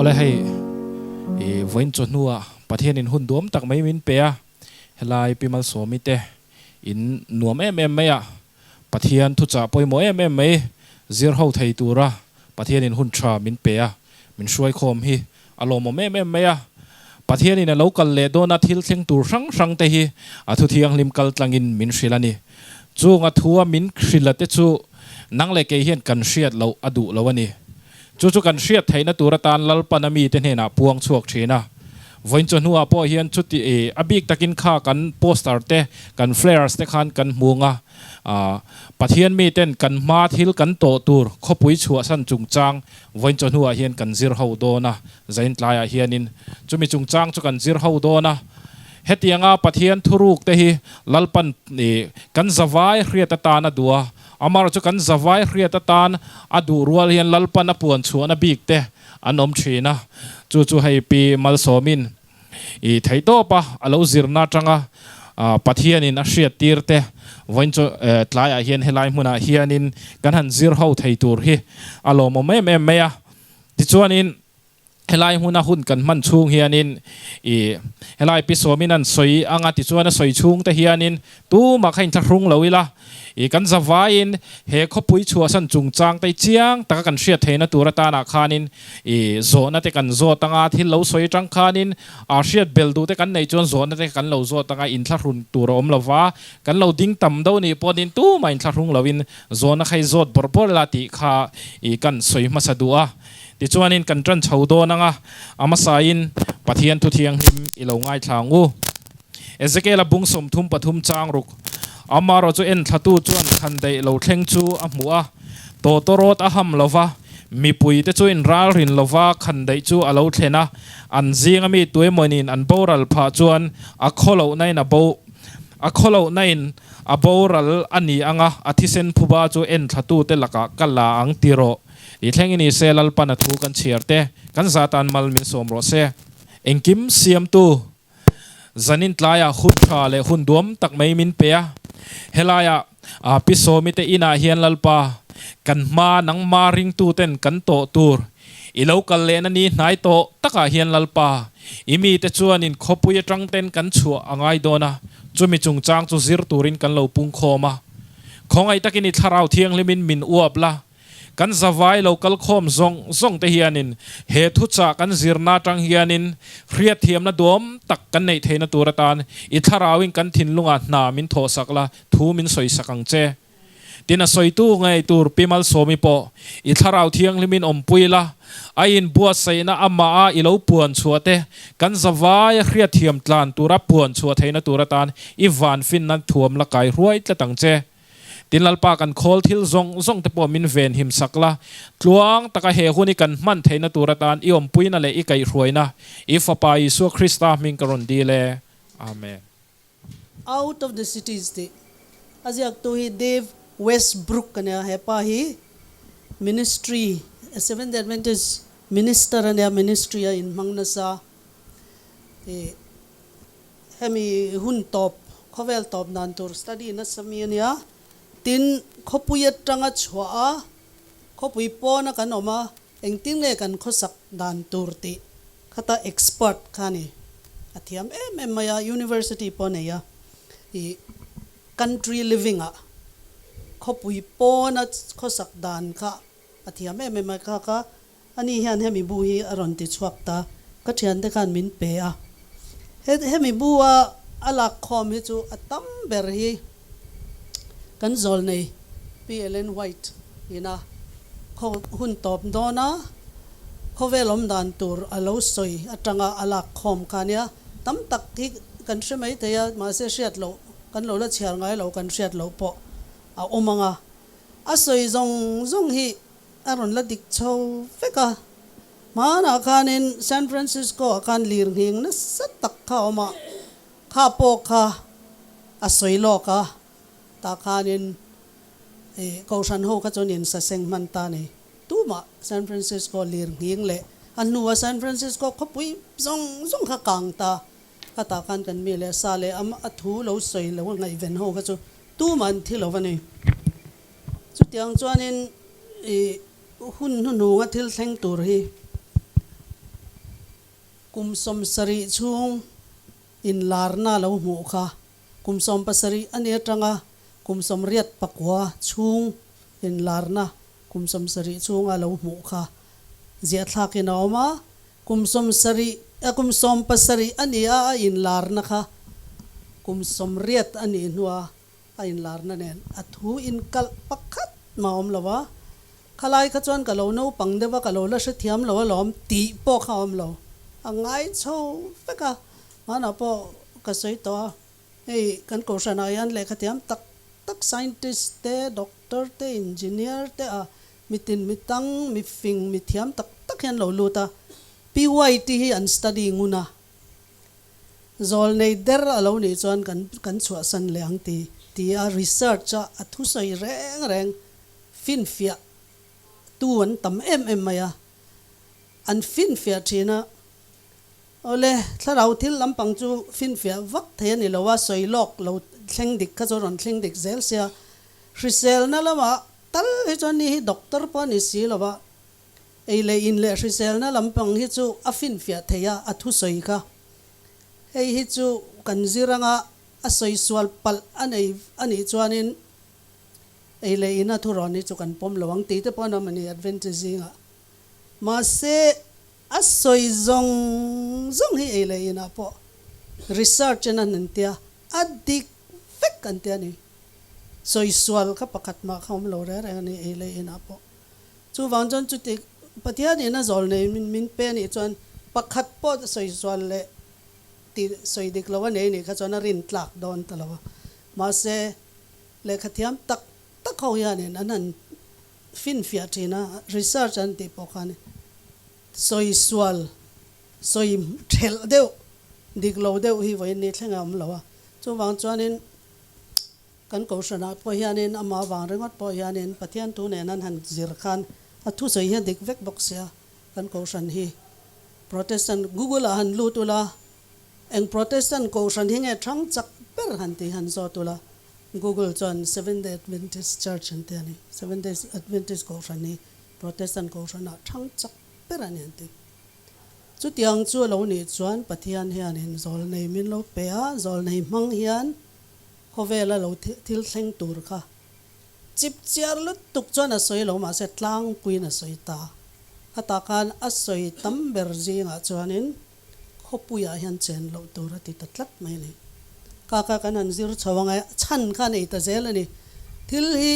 Awle hei i vawiin chawhnuah Pathianin hun duam tak mai min pe a, helai Pi Malsawmi te in nuam em em mai a, Pathian thuchah pawimawh em em mai zir ho thei tura Pathianin hun tha min pe a, min hruaikhawm hi a lawmawm em em mai a. Pathianin a lo kal leh dawna thil thleng tur hrang hrang te hi a thu thianghlim kal tlangin min hrilh a ni. Chung a thua min hrilh a te chu nang leh kei hian kan hriat loh a duh lo a ni. Chu chu kan hriat theihna tur atan Lalpan a mite hnenah puang chhuak thin a. Vawiin chu hnuah pawh hian chuti a bik takin kha kan poster te, kan flyers te khan kan hmung a. Pathian miten kan hma thil kan tawh tur khawpui chhuahsan chungchang vawiin chu hnuah hian kan zir ho dawn a, zain tlaiah hianin chumi chungchang chu kan zir ho dawn a. Hetianga Pathian thuruk te hi Lalpan kan zavai hriat atan a duh a, Amar chu kan zavai hriat atan a duh rual hian Lalpan a puan chhuahna bik te an awm thin a, chu chu hei Pi Malsawmin i theihtawp a a lo zirna atanga Pathianin a hriat tir te vawiin chu tlaiah hian helai hmunah hianin kan han zir ho thei tur hi a lawmawm em em mai a. Tichuanin Helai hmuna hun kan hman chhung hianin i helai pi sawmin an sawi anga tichuan a sawi chhung te hianin tumah kha inthlahrung lo ila i kan zavaiin he khawpui chhuahsan chungchang te chiang taka kan hriat theihna tur atanah khanin i zawhna te kan zawt anga thil lo sawi atang khanin a hriat bel duh te kan neih chuan zawhna te kan lo zawt anga inthlahrun tur a awm lova kan lo ding tam deuh nih pawhin tumah inthlahrung loin zawhna kha i zawt bawrh bawrh la tih kha i kan sawi hmasa duh a. Tichuanin kan ṭan chho dawn ang a, a hmasain Pathian thu thianghlim i lo ngaithla ang u. Ezekiel-a bung 33 chang ruk, Amarawh chu enthlatu chuan khandaih lo thleng chu a hmu a, tawtawrawt a ham lo va, mipuite chu inralrin lo va khandaih chu a lo thlen a, an zinga mi tuemawnin an boral phah chuan a khawlohnain a bo a khawlohnain a boral a ni ang a, a thisen phuba chu enthlatute lakah ka la ang ti rawh. I thleng i ni se Lalpan a thu kan chhiar te kan zatan mal min sawm rawh se. Engkim siamtu zanin tlaiah hun tha leh hun duam tak mai min pe a, helaiah Pi Sawmi te inah hian Lalpa kan hma nangma ringtu ten kan tawh tur i lo kal lehna ni hnai tawh takah hian Lalpa i mite chuanin khawpui atang ten kan chhuah a ngai dawn a, chumi chungchang chu zir turin kan lo pungkhawm a. Khawngaih takin i thlarau thianghlimin min uap la. Kan zavai lo kal khawm zawng zawng te hianin he thuchah kan zirna atang hianin hriatthiamna duam tak kan neih theihna tur atan i thlarauin kan thinlungah hna min thawhsak la, thu min sawisak ang che. Tin a sawitu ngei tur Pi Malsawmi pawh i thlarau thianghlimin awmpui la, a inbuatsaihna amah a i lo puan chhuah te kan zavaia hriatthiam tlan tura puan chhuah theihna tur atan i vanfinna thuam la kai hruai tlat ang che. Tin Lalpa kan khawl thil zawng zawng te pawh min ven him sak la, tluang taka he hun i kan hman theihna tur atan i awmpuina leh i kaihhruaina i Fapa Isua Krista hming ka rawn dil e. Amen. Out of the Cities tih a ziaktu hi Dave Westbrook a nia, hepa hi ministry, Seventh Adventist minister a nia, ministry a inhmang nasa ih. Hemi hun tawp, khawvel tawp dan tur study nasa mi a nia. Tin, khawpui atanga chhuah a, khawpui pawna kan awm a, engtin nge kan khawsak dan tur tih khata expert kha a ni. A thiam em em mai a, university pawh a nei a. Ih, country living ah khawpui pawna khawsak dan kha a thiam em em mai kha kha Ani hian hemi bu hi a rawn ti chhuak ta, ka thiante khan min pe a. He hemi bu a a lak khawm hi chu a tam ber hi kan zawl nei Pi Ellen White ina khaw hun tawp dawn a, khawvel awm dan tur a lo sawi atanga a lak khawm kha ania. Tam tak hi kan hre mai thei a, mahse hriat loh kan lo la chhiar ngai lo kan hriat loh pawh a awm ang a. A sawi zawng zawng hi A rawn la dik chho vek a. Hmanah khanin San Francisco ah khan lir nghing nasa tak kha a awm a, kha pawh kha a sawi lawk a, tah khanin ih Kohhran ho kha chuan in saseng hman ta a ni. Tumah San Francisco lir nghing leh a hnua San Francisco khawpui zawng zawng kha kang ta, kha tah khan kan mi leh sa leh a thu lo sawi lo ngaihven ho kha chu tumah an thi lo a ni. Chutiang chuanin i hun hnuhnunga thil thleng tur hi Kum 70 chhung inlarna lo hmuh kha kum 17 a ni atanga kum 89 chhung inlarna kum 70 chhunga lo hmuh kha ziahthlakin a awm a. Kum 70 kum 17 a ni a a inlarna kha kum 80 a nih hnua a inlarna nen a thu inkalh pakhat mah a awm lo a. Khalai kha chuan ka lo naupang deuh a, ka lo la hrethiam lo alawm tih pawh kha a awm lo. A ngai chho vek a, hmanah pawh ka sawi tawh a, hei kan kohhranah hian lehkha thiam tak tak scientist te, doctor te, engineer te a mitin mitang, mifing, mithiam tak tak hian lo lut a, PYT hi an study ngun a. Zawlnei der a lo nih chuan kan kan chhuahsan leh ang ti ti a research a a thusawi reng reng finfiah tu an tam em em mai a, an finfiah thin a, awle thlarau thil lampang chu finfiah vak thei a ni lo a, sawi lawk lo thleng dik kha chu rawn thleng dik zel sia, hriselna lamah tal hi chuan ni hi doctor pawh a ni si lo a, Ei leh in leh hriselna lampang hi chu a finfiah thei a, a thusawi kha. Hei hi chu kan zir anga a sawi sual palh a nei a nih chuanin ei leh in a thurawn hi chu kan pawm lo ang tih te pawh an awm a ni Adventist zingah. Mahse a sawi zawng zawng hi ei leh inah pawh research in an tia a dik vek an tia ni. Sawi sual kha pakhat mah kha awm lo reng reng a ni ei leh inah pawh. Chuvang chuan chuti Pathian in a zawl nei min pe anih chuan pakhat pawh sawi sual leh ti sawi dik lo a nei anih kha chuan a rin tlak dawn ta lo a. Mahse, lehkha thiam tak tak ho hianin an han finfiah thin a, research an tih pawh khan sawi sual, sawi thelh deuh, dik lo deuh hi vawiin ni thleng a awm lo a. Chuvang chuanin. Kan Kohhranah pawh hianin amah vang ringawt pawh hianin Pathian thu nen an han zir khan a thusawi hi a dik vek bawk sia. Kan Kohhran hi Protestant Google ah han lut ula eng Protestant Kohhran hi nge thang chak ber han tih han zawt ula Google chuan Seventh Day Adventist Church an ti a ni. Seventh Day Adventist Kohhran hi Protestant Kohhranah thang chak ber a ni an ti. Chutiang chu a lo nih chuan Pathian hianin zawlnei min lo pe a, zawlnei hmang hian Khawvela lo thil thleng tur kha chip chiar lutuk chuan a sawi lo mahse tlangpuiin a sawi ta. Khatah khan a sawi tam ber zingah chuanin khawpuiah hian chen loh tur a ti ta tlat mai a ni. Kha kha kan han zir chho ang e, chhan kha a nei ta zel a ni. Thil hi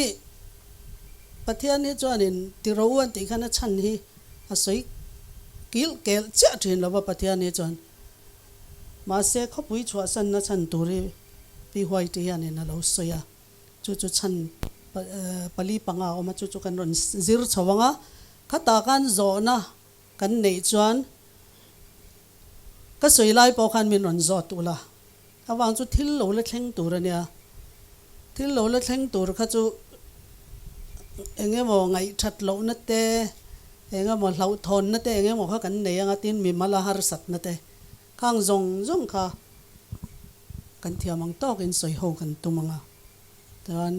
Pathian hi chuanin ti ro an tih khan a chhan hi a sawi kilh kelh chiah thin lo va Pathian hi chuan. Mahse, khawpui chhuahsanna chhan tur hi Pi White hianin a lo sawi a, chu chu chhan pali panga a awm a, chu chu kan rawn zir chho ang a, khatah khan zawhna kan neih chuan ka sawi lai pawh khan min rawn zawt ula, avang chu thil lo la thleng tur a nia, thil lo la thleng tur kha chu eng emaw ngaihthat lohna te, eng emaw hlauhthawnna te eng emaw kha kan nei ang a, tin mimal a harsatna te khang zawng zawng kha kan thiam ang tawkin sawi ho kan tum ang a. Chuan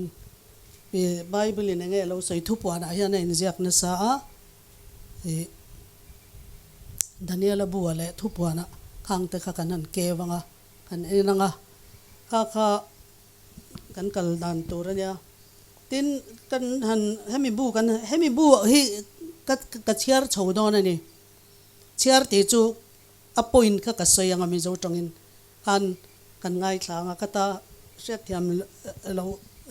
i Bible in eng nge lo sawi thupuanah hian a inziak nasa a, i Daniela bua leh thupuanah khang te kha kan han keu ang a, kan en ang a, kha kha kan kal dan tur a nia. Tin, kan han hemi bu kan hemi bu hi ka ka chhiar chho dawn a ni. Chhiar tih chu a point kha ka sawi ang a Mizo tawngin khan kan ngaithla ang a, ka ta hriatthiam lo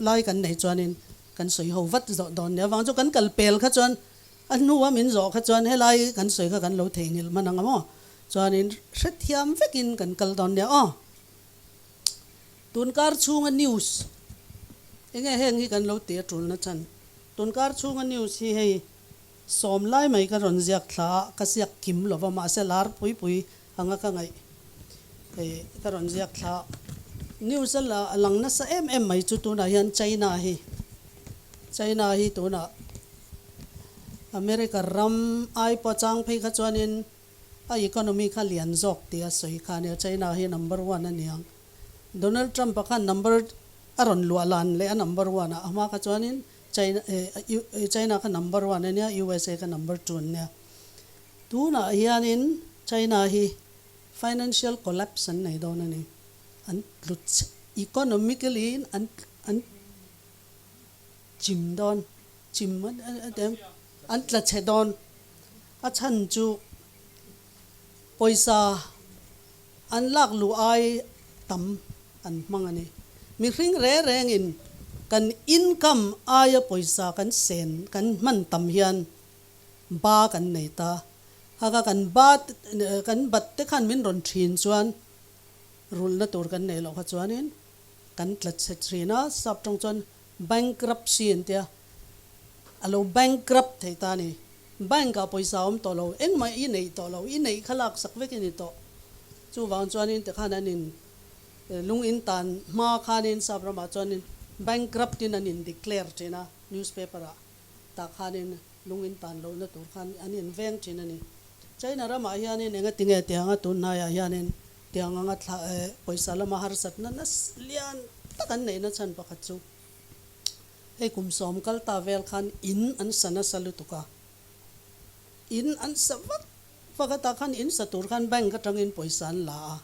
lai kan neih chuanin kan sawi ho vat zawh dawn nia avang chu kan kal pel kha chuan a hnua min zawh kha chuan helai kan sawi kha kan lo theihnghilh hman ang a maw chuanin hrethiam vekin kan kal dawn nia aw. Tunkar chhunga news enge heng hi kan lo ti a tulna chhan tunkar chhunga news hi hei Sawm lai mai ka rawn ziak thla a, ka ziak kim lo va, mahse lar pui pui anga ka ngaih hei ka rawn ziak thla a. News a la a lang nasa em em mai chu tunah hian China hi, China hi tunah America ram ai pawh chang phei kha chuanin a economy kha lian zawk tih a sawi kha ania, China hi number one a niang. Donald Trump a khan number a rawn luah lan leh a number one a, a hma kha chuanin China China kha number one a nia, USA kha number two an nia. Tunah hianin China hi Financial collapse an nei dawn a ni. An tlu economically in an an chim dawn, chim an tla chhe dawn. A chhan chu pawisa an lak luh ai tam an hmang a ni. Mihring reng rengin kan income aia pawisa kan sen kan hman tam hian ba kan nei ta. Haka kan ba kan bat te khan min rawn thin chuan rulhna tur kan neih loh kha chuanin kan tla chhe thin a, sap tawng chuan bankruptcy an tia, a lo bankrupt thei ta a ni. Bank ah pawisa a awm tawh lo, engmah i neih tawh lo, i neih kha lak sak vek i ni tawh. Chuvang chuanin tikhan an in lung in tan hma khanin sap ramah chuanin bankrupt in an in declare thin a newspaper ah tah khanin lung in tan lohna tur khan an in veng thin a ni. China ramah hianin engatinge tianga tun hnaiah hianin tiang anga thla pawisa lama harsatna nasa lian tak an neihna chhan pakhat chu hei kum sawm kal ta vel khan in an sa nasa lutuk a, in an sa vak vak a tah khan in sa tur khan bank atangin pawisa an la a,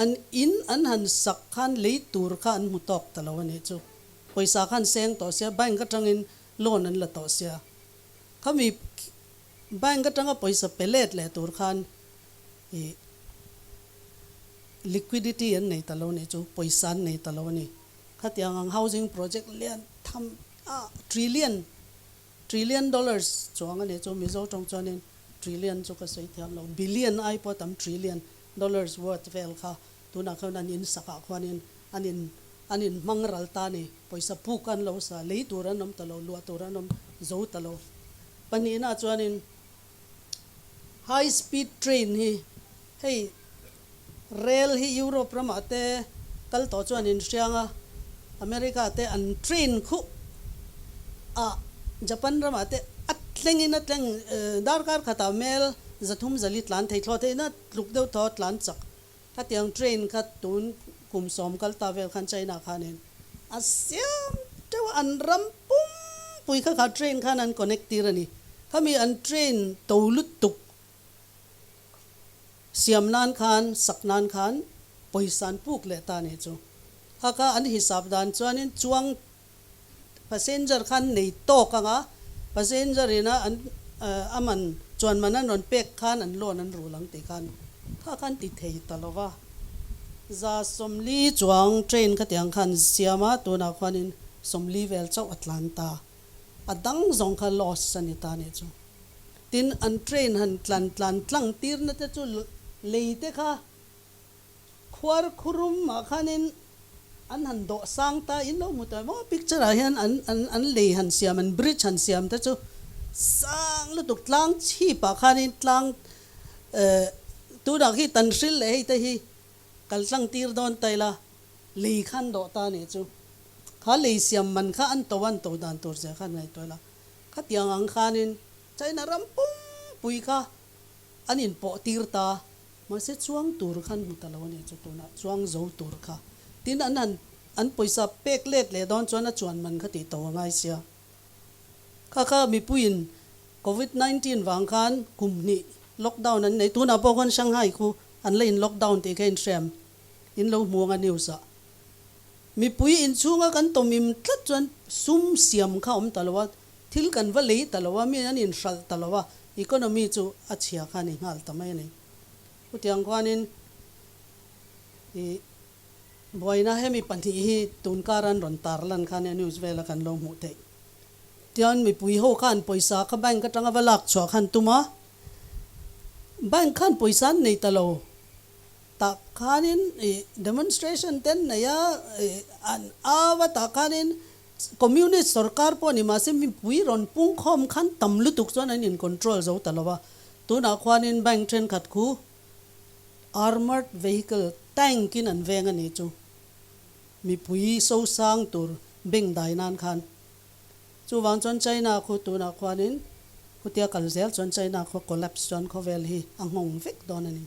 an in an han sak khan lei tur kha an hmu tawk ta lo a nih chu, pawisa khan seng tawh sia bank atangin loan an la tawh sia, khami bank atanga pawisa pe let leh tur khan ih liquidity an nei ta lo nih chu, pawisa an nei ta lo a ni. Khatiang ang housing project lian tham a trillion, trillion dollars chuang a nih chu, Mizo tawng chuanin trillion chu ka sawi thiam lo, billion ai pawh tam trillion dollars worth vel kha tunah khan an in sakah khuanin an in an in hmang ral ta a ni. Pawisa puk an lo sa, lei tur an awm ta lo, luah tur an awm zo ta lo. Pahnihna chuanin High speed train hi hei rail hi Europe ramah te kal tawh chuan in hriang a, America te an train khuh a, Japan ramah te a tleng in a tleng darkar khatah mel 340 tlan thei thlawh theihna tluk deuh thaw tlan chak. Khatiang train kha tun kum sawm kal ta vel khan China khanin a siam teuh a, an ram pum pui kha kha train khan an connect tir a ni. Khami an train to lutuk siam nan khan sak nan khan pawisa an puk leh ta a nih chu. Kha kha an hisap dan chuanin chuang passenger khan nei tawk ang a, passenger ina an a man chuan man an rawn pek khan an loan an rul ang tih khan kha khan ti thei ta lo va. 140 chuang train kha tiang khan siam a, tunah khuanin 40 vel chauh a tlan ta. A dang zawng kha loss a ni ta nih chu. Tin, an train han tlan tlan tlang tirna te chu lei te kha Khuar khurum ah khanin an han dawh sang ta in lo hmu tawh em aw picture ah hian an an an lei han siam an bridge han siam te chu sang lutuk tlang chhip ah khanin tlang eh tunah khi tan hril leh hei te hi kal tlang tir dawn ta ila lei khan dawh ta nih chu kha lei siam man kha an to an to dan tur zia khan ngaihtuah ila khatiang ang khanin China ram pum pui kha an inpawh tir ta. Mahse chuang tur khan hmu ta lo a nih chu tunah chuang zo tur kha. Tin an han an pawisa pek let leh dawn chuan a chuan man kha tih to a ngai sia. Kha kha mipuiin Covid 19 vang khan kum hnih lockdown an nei tunah pawh khuan Shanghai khu an la in lockdown tih kha inhrem in lo hmu anga news ah. Mipui inchhunga kan tawmim tlat chuan sum siam kha awm ta lo a, thil kan va lei ta lo a, mi an inhralh ta lo a, Economy chu a chhia kha a ni nghal ta mai a ni. Chutiang khuanin i buaina hemi pahnih hi tun kar an rawn tar lan khan e news vela kan lo hmuh theih. Tichuan mipui ho khan pawisa kha bank atanga va lak chhuah khan tum a, bank khan pawisa an nei ta lo. Tah khanin i demonstration te an nei a, i an au a tah khanin Communist sorkar pawh ni mahse mipui rawn pungkhawm khan tam lutuk chuan an in control zo ta lo a, tunah khuanin bank thenkhat khu armoured vehicle tank in an veng a nih chu mipui so sang tur bank dai nan khan. Chuvang chuan China khu tunah khuanin khutia kal zel chuan China khaw collapse chuan khawvel hi a nghawng vek dawn a ni.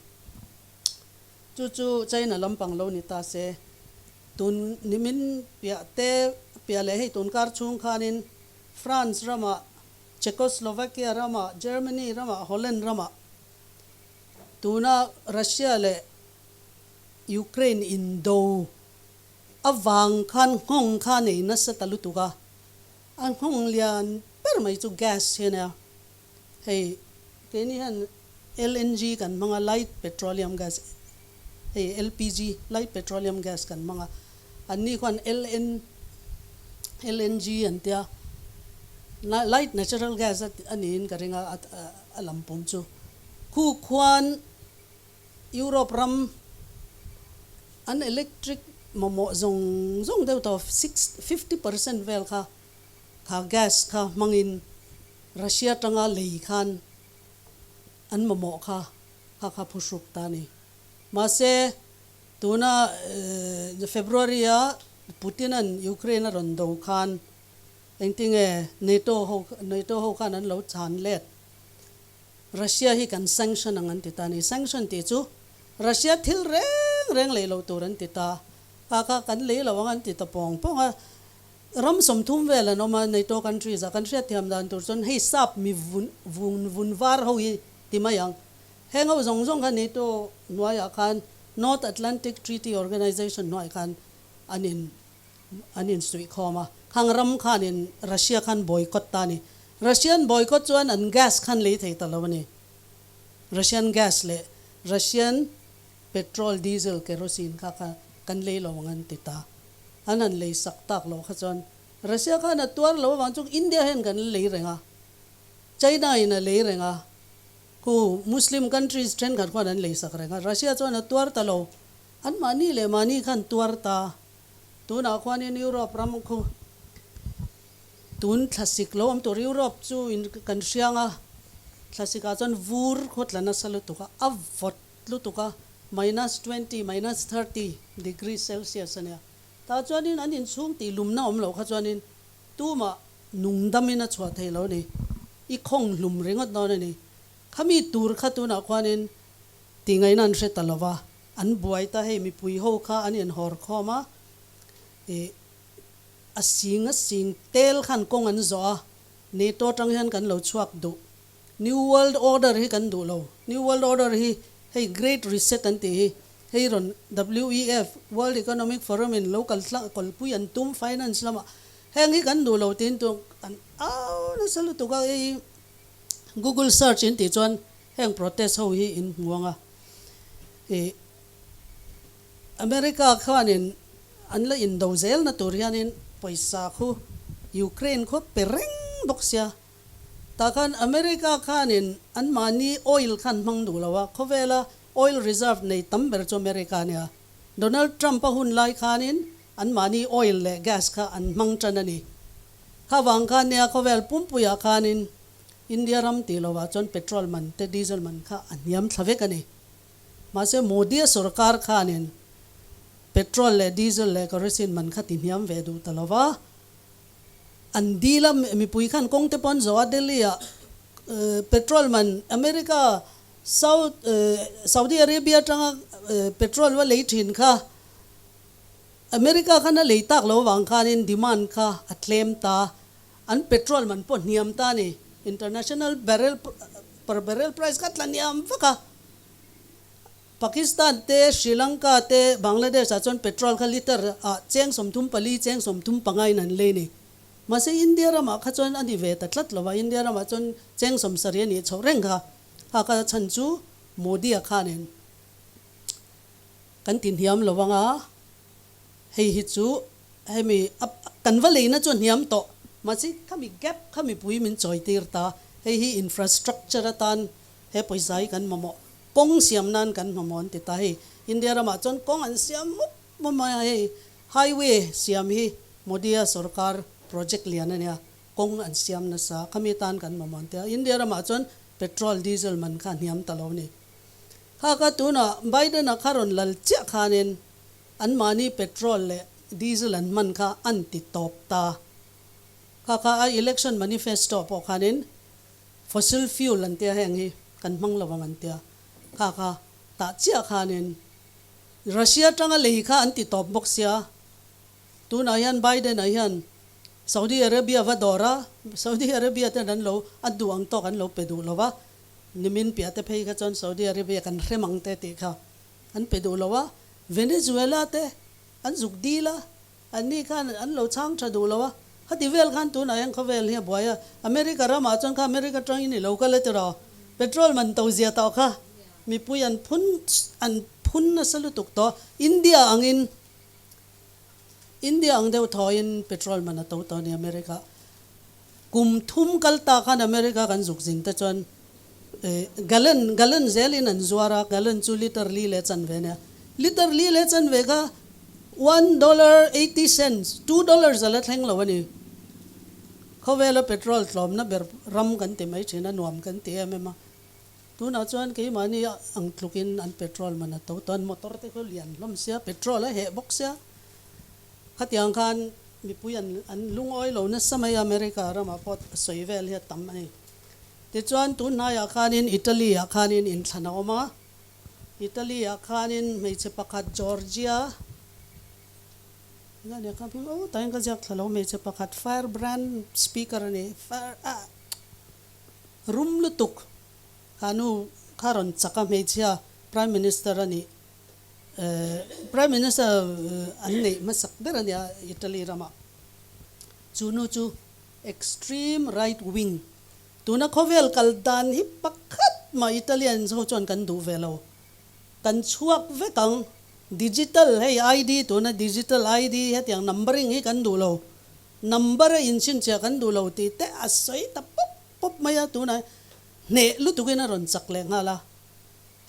Chu chu China lampang lo ni ta se. Tun nimin piah te piah leh hei tun kar chhung khanin France ramah, Czechoslovakia ramah, Germany ramah, Holland ramah. Tuna Russia leh Ukraine indo avang khan nghawng kha a nei nasa ta lutuk a, a nghawng lian ber mai chu gas hi a nia. Hei keini hian LNG kan hmang a, light petroleum gas, hei LPG, light petroleum gas kan hmang a, anni khuan LN, LNG an tia, light natural gas a niin ka ring a, a lampum chu. Khu khuan Europe ram an electric mamawh zawng zawng deuh tawh six 50% vel kha kha gas kha hmangin Russia tanga lei khan an mamawh kha kha kha phuhruk ta a ni. Mahse tuna February a Putin-a'n Ukraine a rawn do khan engtinge NATO ho NATO ho khan an lo chhan let Russia hi kan sanction ang an ti ta a ni. Sanction tih chu Russia thil reng reng lei loh tur an ti ta. Kha kha kan lei lo ang an ti ta pawng pawng a. Ram 30 vel an awm a NATO countries ah. Kan hriatthiam dan tur chuan hei sap mi vun vun vun var ho hi ti mai ang. Heng ho zawng zawng kha NATO hnuaiah khan North Atlantic Treaty Organization hnuaiah khan an in an insuihkhawm a, khang ram khanin Russia khan boycott ta a ni. Russian boycott chuan an gas khan lei thei ta lo a ni. Russian gas leh Russian petrol, diesel, kerosene kha kha kan lei lo ang an ti ta. An han lei sak tak loh kha chuan Russia khan a tuar lo avang chu India hian kan lei reng a, China in a lei reng a, khu Muslim countries thenkhat khuan an lei sak reng a, Russia chuan a tuar ta lo. An mahni leh mahni khan tuar ta. Tunah khuanin Europe ram khu tun thlasik lo awm tur Europe chu in kan hriang a, thlasikah chuan vur khaw tla nasa lutuk a, a vawt lutuk a, minus 20, minus 30 degree celsius a nia. Tah chuanin an inchhung tih lumna awm loh kha chuanin tumah nungdamin a chhuah thei lo a ni. I khawng hlum ringawt dawn a ni. Khami tur kha tunah khuanin Tingaihna an hre ta lo va, an buai ta hei mipui ho kha an inhawr khawm a, ih a sing a sing tel khan kawng an zawh a, NATO atang hian kan lo chhuak duh. New World Order hi kan duh lo. New World Order hi hei Great Reset an tih hi hei rawn WEF, World Economic Forum in lo kal tlang kawlpui an tum finance lamah heng hi kan duh lo tiin tu an au nasa lutuk a hei Google search in tih chuan Heng protest ho hi in hmu ang a, ih America khanin an la indo zelna tur hianin pawisa khu Ukraine khaw pe reng bawk sia. Tah khan America khanin anmahni oil khan hmang duh lo a, khawvela oil reserve nei tam ber chu America a nia. Donald Trump a hun lai khanin anmahni oil leh gas kha an hmang tan a ni. Kha vang khan nia khawvel pumpuiah khanin India ram tih lovah chuan petrol man te diesel man kha a hniam thla vek a ni. Mahse Modi-a sorkar khanin petrol leh diesel leh kerosene man kha ti hniam ve duh ta lova, an dil a, mipui khan kawng te pawh an zawh a, Delhi-ah petrol man America South Saudi Arabia atanga petrol va lei thin kha America khan a lei tak lo avang khanin demand kha a tlem ta. An petrol man pawh hniam ta a ni. International barrel per barrel price kha tla hniam vak a. Pakistan te, Sri Lanka te, Bangladesh ah chuan petrol kha liter ah cheng 34, cheng 35 in an lei ni. Mahse India ramah kha chuan a ni ve ta tlat lo va, India ramah chuan cheng 70 a nih chhoh reng kha. Kha kha chhan chu Modi-a khanin kan ti hniam lo ang a, hei hi chu Hemi a kan va leina chu a hniam tawh. Mahse khami gap kha mipui min chawi tir ta. Hei hi infrastructure atan he pawisa hi kan mamawh. Kawng siam nan kan mamawh an ti ta. Hei India ramah chuan kawng an siam mup mup mai a. Hei highway siam hi Modi-a sorkar project lian a nia. Kawng an siam nasa. Khami atan kan mamawh an ti a. India ramah chuan petrol, diesel man kha a hniam ta lo a ni. Kha kha tunah Biden-a kha rawn lal chiah khanin An mahni petrol leh diesel an hman kha an ti tawp ta. Kha kha a election manifesto pawh khanin fossil fuel an tia heng hi kan hmang lo ang an tia. Kha kha tah chiah khanin Russia tanga lei kha an ti tawp bawk sia. Tunah hian Biden-a hian Saudi Arabia va dawr a, Saudi Arabia ten an lo a duh ang tawk an lo pe duh lo va. Nimin piah te phei kha chuan Saudi Arabia kan hrem ang te tih kha an pe duh lo a, Venezuela te an zuk dil a, anni khan an lo chhang tha duh lo a, khati vel khan tunah hian khawvel hi a buai a, America ramah chuan kha America tangin i lo kal a tiraw, petrol man to zia tawh kha mipui an phun an phun nasa lutuk tawh, India angin India ang deuh thawhin petrol man a to tawh a ni America. Kum thum kal ta khan America kan zuk zin te chuan gallon gallon zelin an zuar a, gallon chu liter li leh chanve ania. Liter li leh chanve kha one dollar 80 cents, $2 a la thleng lo a ni. Khawvela petrol tlawmna ber ram kan ti mai thin a, nuam kan ti em em a. Tunah chuan keimahni ang tlukin an petrol man a to tawh, an motor te khu lian hlawm sia, petrol a heh bawk sia. Khatiang khan mipui an an lungawi lo nasa mai a, America ramah pawh a sawi vel hi a tam a ni. Tichuan tun hnaiah khanin Italy ah khanin inthlan a awm a, Italy ah khanin hmeichhe pakhat Georgia eng a nia kha hming aw tahin ka ziak thla lo, hmeichhe pakhat firebrand speaker a ni, fire ah rum lutuk kha nu kha rawn chak a hmeichhia Prime Minister a nih. Prime Minister an neih hmasak ber a nia Italy ramah. Chu nu chu extreme right wing. Tuna khawvel kal dan hi pakhat mah Italians ho chuan kan duh ve lo. Kan chhuak vek ang. Digital hei ID tuna digital ID hetiang numbering hi kan duh lo. Number a inchhinchhiah kan duh lo tih te a sawi ta pawp pawp mai a tunah hneh lutukin a rawn chak leh nghal a.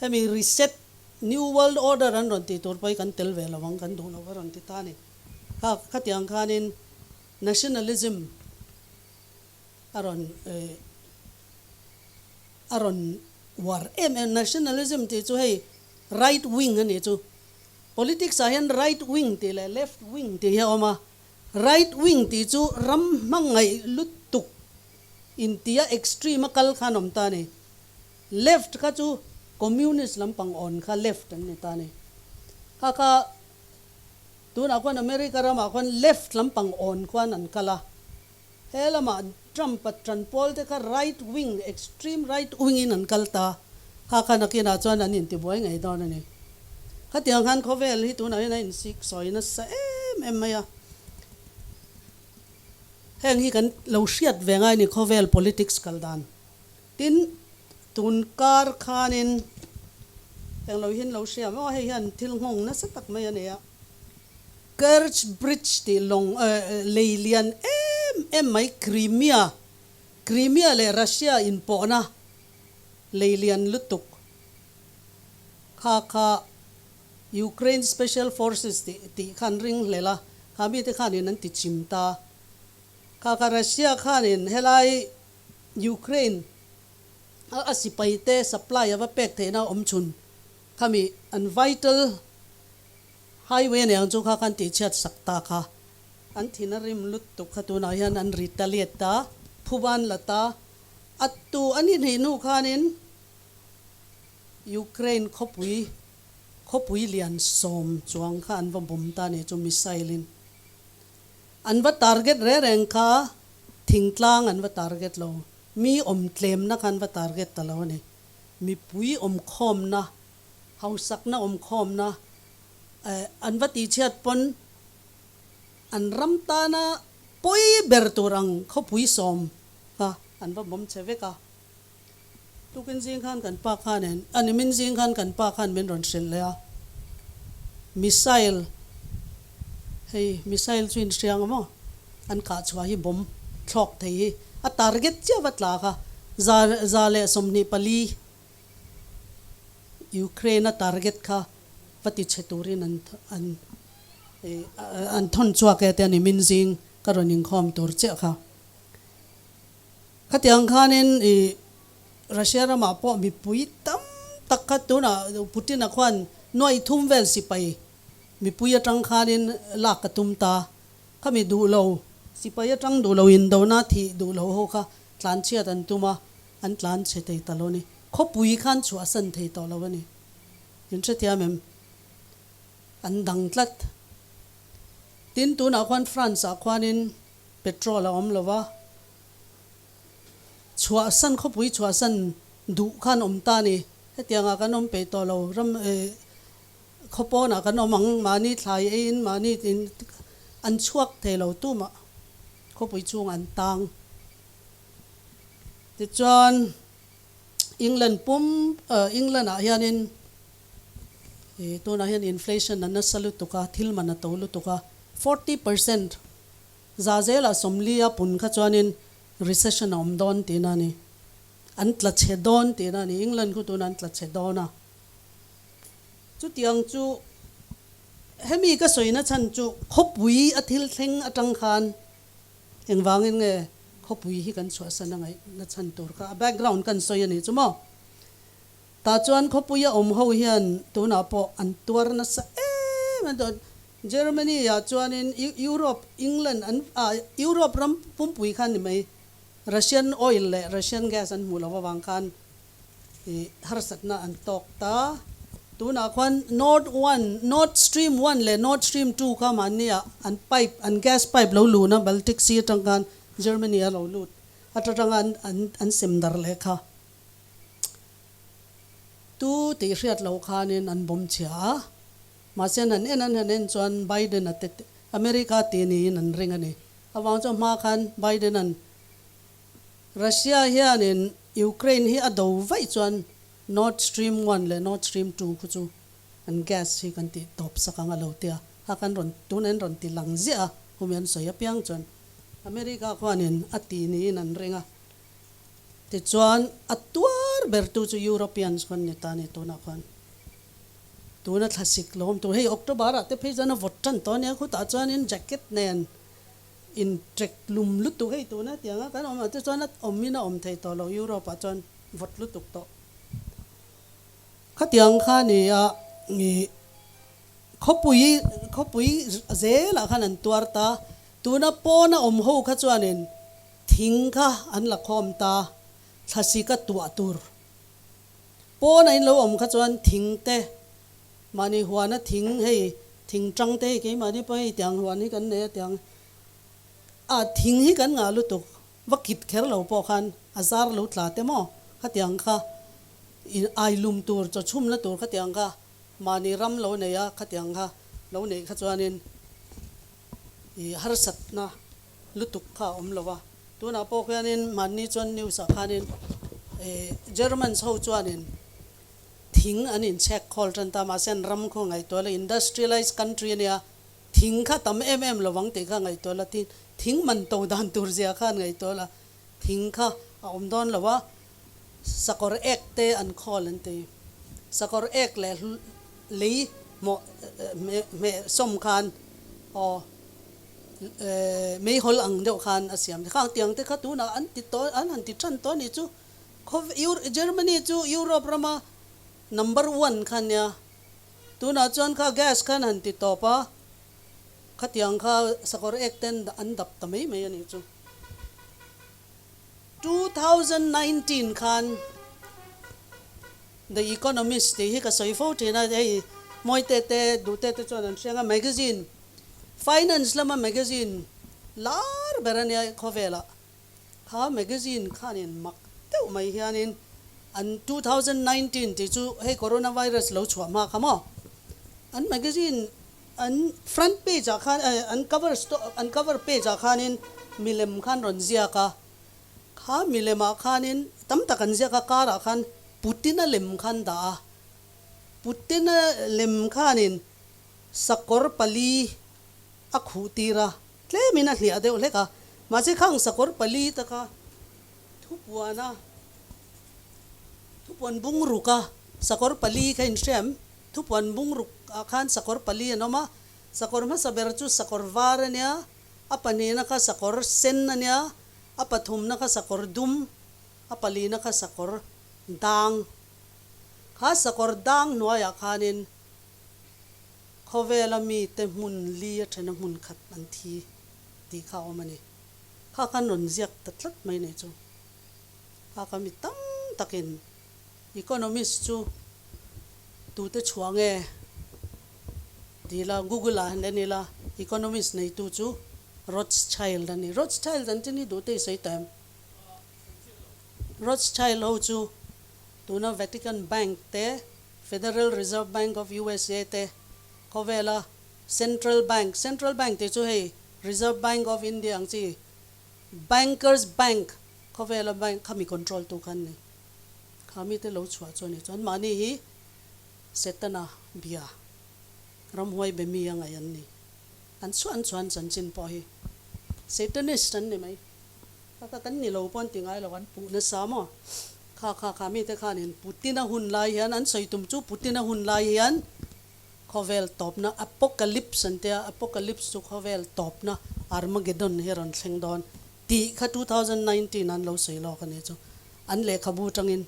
Hemi reset, new world order an rawn tih tur pawh hi kan tel ve lo ang, kan duh lo a rawn ti ta a ni. Kha khatiang khanin nationalism a rawn a rawn uar em em. Nationalism tih chu hei right wing a nih chu. Politics ah hian right wing tih leh left wing tih hi a awm a. Right wing tih chu ram hmangaih lutuk intia extreme a kal khan awm ta a ni. Left kha chu Communist lampang awn kha left an ni ta a ni. Kha kha tunah khuan America ramah khuan left lampang awn khuan an kal a. He lamah Trump a tan pawl te kha right wing, extreme right wing in an kal ta. Kha kha nakinah chuan an intibuai ngei dawn a ni. Khatiang khan khawvel hi tunah hian a insik sawi nasa em em mai a. Heng hi kan lo hriat ve ngai a ni khawvel politics kal dan. Tin, tun kar khanin eng lo hian lo hria maw, hei hian thil nghawng nasa tak mai a nei a, Kerch Bridge tih lawng lei lian em em mai Crimea, Crimea leh Russia inpawhna lei lian lutuk kha kha Ukraine Special Forces tih tih khan ring hlel a, kha mite khanin an ti chim ta. Kha kha Russia khanin helai Ukraine a a sipai te supply a va pek theihna a awm chhun khami an vital highway nei ang chu kha khan tihchhiat sak ta kha an thin a rim lutuk kha tunah hian an retaliate ta phuban la ta a tu an inhnih hnu khanin Ukraine khawpui khawpui lian sawm chuang kha an va bawm ta nih chu missile in An va target reng reng kha thingtlang an va target lo, mi awm tlemna kha an va target ta lo a ni. Mipui awmkhawmna, hausakna awmkhawmna eh an va tihchhiat pawn an ram tana pawi ber tur ang khawpui sawm kha an va bawm che vek a. Tukin zing khan kan pa khan en, a nimin zing khan kan pa khan min rawn hrilh leh a, missile, hei missile chu inhria ang maw, an kah chhuah hi bomb thlawk thei hi a target chiah va tla kha, 124 Ukraine a target kha va ti chhe turin an an an thawn chhuak e te a nimin zing ka rawn inkhawm tur chiah kha. Khatiang khanin i Russia ramah pawh mipui tam tak kha tunah Putin-a khuan nuaih thum vel sipai mipui atang khanin lak a tum ta. Khami duh lo, sipai atang duh lo indona thih duh lo ho kha tlanchhiat an tum a, an tlanchhe thei ta lo a ni. Khawpui khan chhuahsan thei tawh lo a ni. In hrethiam em? An dang tlat. Tin, tunah khuan France-ah khuanin petrol a awm lo va, chhuahsan khawpui chhuahsan duh khan awm ta a ni. Hetiangah kan awm peih tawh lo, ram khaw pawnah kan awm ang, mahni thlai eiin mahni in an chhuak thei lo tumah khawpui chungah an tang. Tichuan England pum England ah hianin ih tunah hian inflation a nasa lutuk a, thil man a to lutuk a, 40% za zelah 40 a pun kha chuanin recession a awm dawn tihna a ni. An tla chhe dawn tihna a ni. England khu tunah an tla chhe dawn a. Chutiang chu hemi ka sawina chhan chu khawpui a thil thleng atang khan Engvangin nge khawpui hi kan chhuahsan a ngaih na chhan tur kha a background kan sawi a nih chu maw? Tah chuan khawpuia awm ho hian tunah pawh an tuar nasa em a chuan Germany ah chuanin Europe England an ah Europe ram pumpui khan ni mai Russian oil leh Russian gas an hmuh loh avang khan Ih harsatna an tawk ta. Tunah khuan Nord one, Nord Stream one leh Nord Stream 2 kha mahni ah an pipe, an gas pipe lo lun a, Baltic Sea atang khan Germany a lo lut atanga an an an sem dar leh kha. Tu tih hriat loh khanin an bawm chhia a, mahse an han en an han en chuan Biden a te America tih niin an ring a ni. Avang chuan hma khan Biden an Russia hianin Ukraine hi a do vaih chuan Nord Stream 1 leh Nord Stream 2 khu chu an gas hi kan tih tawp sak ang a lo tia a kan rawn tun an rawn ti lang ziah a humi an sawi apiang chuan America khuanin a ti niin an ring a tichuan a tuar ber tu chu Europeans khuan ni ta a ni tunah khuan tuna thlasik lawm tur hei October ah te phei chuan a vawt tan tawh a nia khutah chuanin jacket nen In trek lum lutuk hei tuna tianga kan awm ah te chuan a awm in a awm thei tawh lo Europe ah chuan vawt lutuk tawh. Khatiang kha ni a ih khawpui khawpui zel ah khan an tuar ta tuna pawn a awm ho kha chuanin thing kha an la khawm ta thlasi ka tuah tur pawn a in lo awm kha chuan thing te Mahni huana thing hei thing tang te hei keimahni pawh hei tiang huan hi kan nei a tiang a thing hi kan ngah lutuk va kit kher lo pawh khan a zar lo tla te maw khatiang kha in ai lum tur chaw chhum na tur khatiang kha mahni ram lo nei a khatiang kha lo neih kha chuanin ih harsatna lutuk kha a awm lo a tunah pawh khianin mahni chuan news ah khanin ih Germans ho chuanin Thing an inchhek khawl tan ta, mahse an ram khaw ngaihtuah la, industrialized country a nia, thing kha tam em em lovang tih kha ngaihtuah la, tin, thing man to dan tur zia kha an ngaihtuah la, thing kha a awm dawn lo a, sakawr ek te an khawl an ti, sakawr ek leh lei hmawh hmeh sawm khan aw meihawl ang deuh khan a siam, khang tiang te kha tunah an ti tawh an han ti tan tawh a nih chu. Khaw Germany chu Europe rama number one kha nia. Tunah chuan kha gas khan han ti tawp a, khatiang kha sakawr ek ten an dap ta mai mai a nih chu. 2019 khan The Economist tih hi ka sawi fo thin a, hei Mawite te Duhte te chuan an hriang a, magazine, finance lama magazine lar ber a nia khawvelah. Kha magazine khanin mak deuh mai hianin an 2019 tih chu hei coronavirus lo chhuah hma kha maw? An magazine an front page ah khan an cover an cover page ah khanin milem khan rawn ziak a, kha milem ah khanin tam tak an ziak a kar ah khan Putin-a lem khan dah a, Putin-a lem khanin sakawr pali a khuh tir a. Tlemin a hliah deuh hlek a, mahse khang sakawr pali taka thupuana thupuan bungruk a sakawr pali kha inhriam, thupuan bungruk ah khan sakawr pali an awm a, sakawr hmasa ber chu sakawr var a nia, a pahnihna kha sakawr sen a nia, a pathumna kha sakawr dum, a palina kha sakawr dang. Kha sakawr dang hnuaiah khanin Khawvela mite hmun li a thena hmun khat an thi tih kha a awm a ni. Kha khan rawn ziak ta tlat mai nei chu. Kha kha mi tam takin Economist chu tute chhuah nge ti ila Google ah han en ila Economist neitu chu Rothschild a ni. Rothschild an tin hi duhte i sawi ta em? Rothschild ho chu. Tuna Vatican Bank te, Federal Reserve Bank of usa te, khawvela Central Bank, Central Bank tih chu hei Reserve Bank of India ang chi, Bankers Bank, khawvela bank khami control tu kha an ni. Kha mite lo chhuah chu a ni. Chuan mahni hi Setana bia, ramhuai be mi a ngaih an ni. An chhuah an chhuah an chanchin pawh hi Satanist an ni mai. Kha kha kan ni lo pawh an ti ngai lo, an puh nasa maw? Kha kha kha mite khanin Putin-a hun lai hian an sawi tum chu Putin-a hun lai hian khawvel tawpna Apocalypse an tia, Apocalypse chu khawvel tawpna Armageddon hi a rawn thleng dawn tih kha 2019 an lo sawi lawk a ni chu an lehkhabu tangin.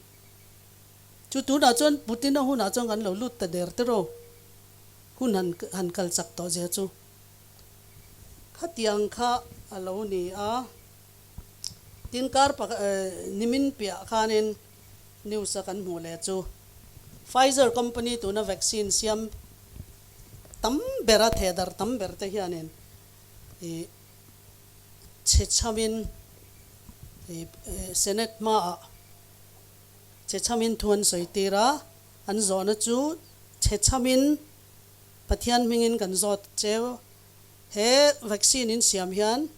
Chu tunah chuan Putin-a hunah chuan kan lo lut ta der tiraw hun han han kal chak tawh zia chu. Khatiang kha a lo ni a, tin kar nimin piah khanin news a kan hmuh leh chu Pfizer company tuna vaccine siam tam bera thedar tam ber te hianin ih chhe chhamin ih Senate hmaah chhe chhamin thu an sawi tir a, an zawhna chu chhe chhamin Pathian hmingin kan zawt cheu. He vaccine in siam hian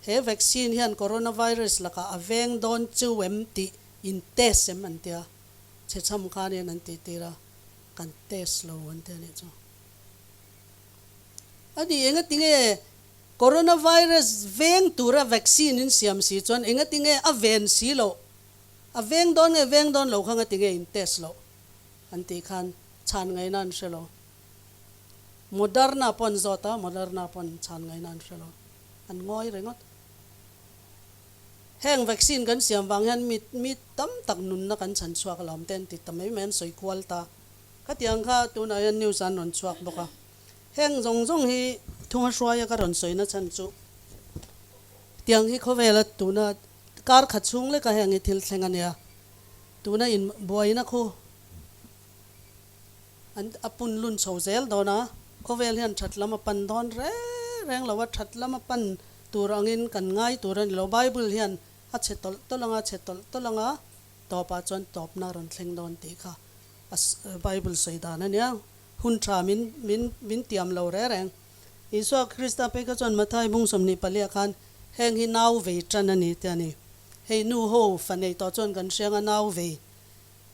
he vaccine hian coronavirus lakah a veng dawn chu em tih in test em an tia. Chhechham khanin an tih tir a, kan test lo an tia nih chu. A ni engatinge coronavirus veng tura vaccine in siam si chuan engatinge a ven si loh, a veng dawn nge veng dawn lo kha ngatinge in test loh an tih khan chhan ngaihna an hre lo. Moderna pawh an zawt a, Moderna pawh an chhan ngaihna an hre lo. An ngawi ringawt. Heng vaccine kan siam vang hian mi mi tam tak nunna kan chhan chhuak alawm te an ti ta mai mai an sawi kual ta. Khatiang kha tunah hian news an rawn chhuak bawk a. Heng zawng zawng hi thunga hruaia ka rawn sawina chhan chu tiang hi khawvela tuna kar khat chhung leka heng hi thil thleng a nia. Tuna in buaina khu An a pun lun chho zel dawn a, khawvel hian that lam a pan dawn reng reng lo a, that lam a pan tur angin kan ngai tur a ni lo. Bible hian a chhe tawlh tawlh anga, chhe tawlh tawlh anga, tawpah chuan tawpna a rawn thleng dawn tih kha a Bible sawi dan a nia. Hun tha min min min tiam lo reng reng. Isua Krista phei kha chuan Mathai bung 24 ah khan heng hi nau vei tan a ni tih a ni. Hei nu ho fa nei tawh chuan kan hria anga nau vei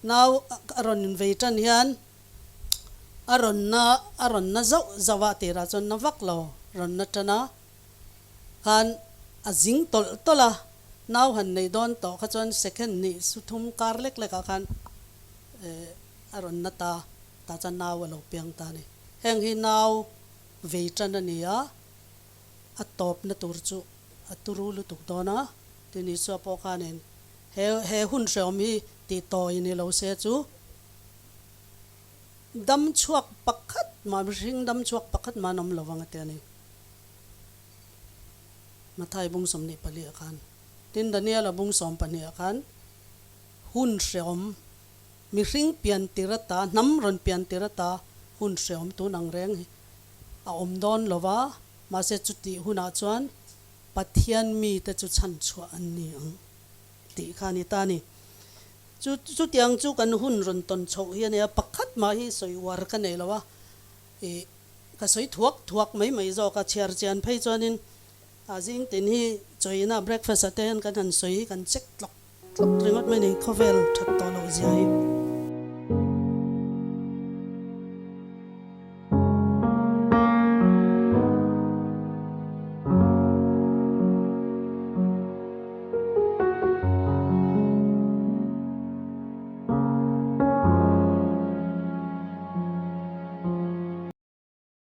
Nau a rawn invei tan hian a rawn na a rawn na zauh zauh a tirah chuan na vak lo rawn na tan a, khan a zing tawlh tawlh a, nau han neih dawn tawh kha chuan second hnih su thum kar lek lek ah khan eh a rawn na ta, tah chuan nau a lo piang ta a ni. Heng hi nau vei tan a ni a, a tawp na tur chu a turu lutuk dawn a, tin Isua pawh khanin He he hun hreawm hi tih tawi ni lo se chu dam chhuak pakhat mah mihring dam chhuak pakhat mah an awm lo vang a ti a ni. Mathai bung 24 ah khan tin Daniel a bung 12 ah khan hun hreawm mihring pian tir ata hnam rawn pian tir ata hun hreawm tun ang reng hi a awm dawn lo va mahse chutih hunah chuan Pathian mite chu chhanchhuah an ni ang tih kha a ni ta a ni. Chu chutiang chu kan hun rawn tawn chhoh hi a nia, pakhat mah hi sawi uar ka nei lo a, ih ka sawi thuak thuak mai mai zawk a, chhiar chian phei chuanin a zing tin hi chawina breakfast ah te hian kan han sawi hi kan check tlawk tlawk ringawt mai a ni, khawvel that tawh loh zia hi.